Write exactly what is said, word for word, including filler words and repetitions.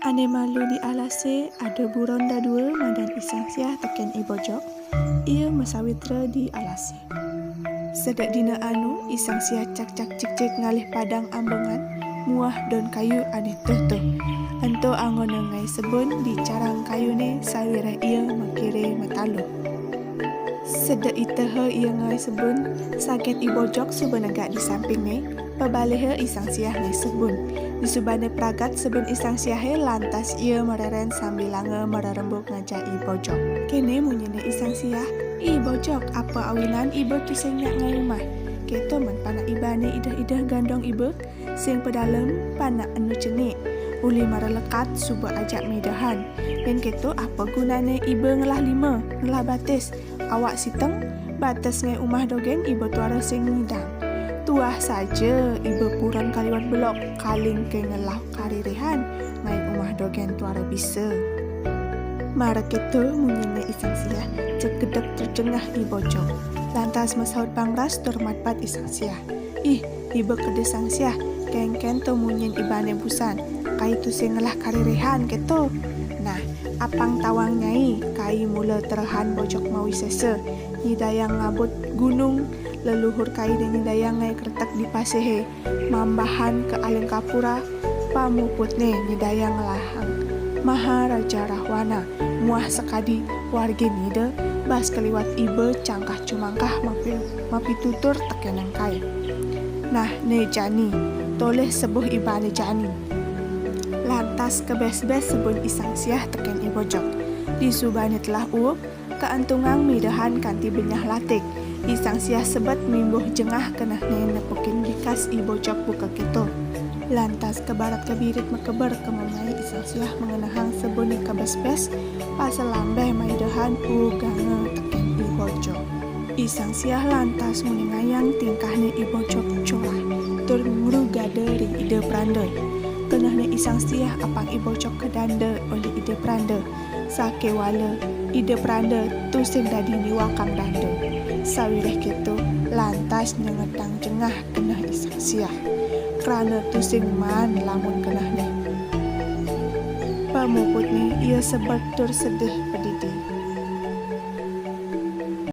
Ané malu di alasé, ada buron dadua madan I Sang Siah tekén I Bojog. Ia masawitra di alasé. Sedek dina anu, I Sang Siah cakcak-cikcik ngalih padang ambengan muah daun kayu ané tuh-tuh. Ento anggona ngaé sebun di carang kayuné sawiréh ia makiré mataluh. Sedek iteha ia ngaé sebun, saget I Bojog suba negak di sampingné, pabaliha I Sang Siah ngaé sebun. Disubané pragat sebun I Sang Siahé, lantas ia marerén sambilanga marerembug ngajak I Bojog. Kéné munyiné I Sang Siah, "I Bojog, apa awinan iba tusing nyak ngaé umah?" Kéto men panak ibané ideh-ideh gandong iba, sing padalem panak enu cenik. Uli mara lekad suba ajak midehan. Yén kéto apa gunané iba ngelah lima, ngelah batis? Awak siteng, batis ngaé umah dogén iba tuara sing ngidang. Tuah saja iba purun kaliwat belog, kaling ké ngelah karirihan ngaé umah dogén tuara bisa. Mara kéto munyiné I Sang Siah, cegedeg tercengah I Bojog. Lantas masaut pangras tur matpat I Sang Siah. "Ih, iba keda Sang Siah, kénkén to munyin ibané busan, kai tusing ngelah karirihan kéto. Nah, apang tawang nyai, kai mula terehan Bojog mawisesa, nyidayang ngabut gunung, leluhur kainé nyidayang ngaé kretek di pasihé, mambahan ka Alengkapura, pamuputné nyidayang ngelahang Maharaja Rahwana muah sakadi wargin ida, bas kaliwat iba cangkah-cumangkah mapi-, mapitutur tekéning kai. Nah, né jani, tolih sebuh ibané jani." Lantas kabesbes sebun I Sang Siah tekén I Bojog. Disubané telah uug, kaantungang midehan kanti benyah latik. I Sang Siah sebet mimbuh jengah kenehné nepukin bikas I Bojog buka kéto. Lantas kabarat kabirit makeber ka mamaé I Sang Siah mangenehang sebuné kabesbes, pasal lambeh maidehan uuganga tekén I Bojog. I Sang Siah lantas nguningayang tingkahné I Bojog corah, tur ngrugada ring Ida Pranda. Kenehné I Sang Siah apang I Bojog kadanda olih Ida Pranda. Sakéwala, Ida Pranda tusing dadi niwakang danda. Sawiréh kéto, lantas nyengetang jengah keneh I Sang Siah. Krana tusing maan lamun kenehné. Pamuputné ia sebet tur sedih padidi.